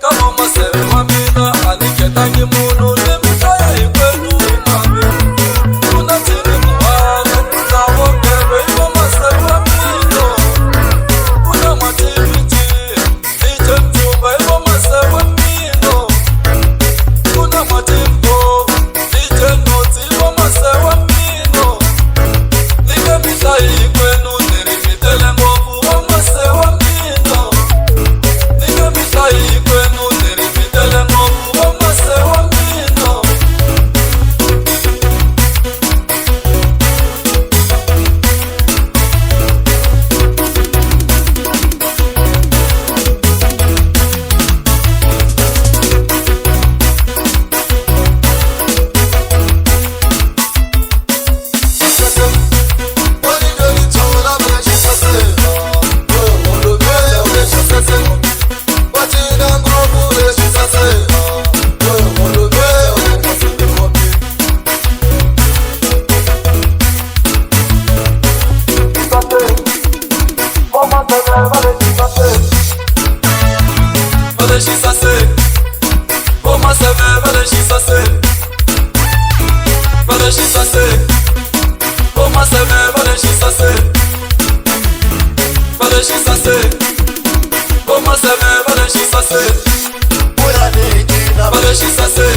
Ka vamaseve wa mina a ni khetangi munhu ni mi hlaya hinkwenu hi mavito. Ku na Jimmy Muhane na Vongelo i vamaseve wa mina. Ku na N'wa-TVG, DJ Mjumba i vamaseve wa mina. Ku na N'wa-Timbo, DJ Notsi i vamaseve wa mina. Ni nge mi hlayi hinkwenu ni ri mi tele ngopfu vamaseve wa mina. Ni nge mi hlayi hinkwenu ni ri mi tele ngopfu vamaseve wa mina. Va le xisaseni, vo maseve va le xisaseni. Va le xisaseni, vo maseve va le xisaseni. Va le xisaseni, vo maseve va le xisaseni. Va le xisaseni.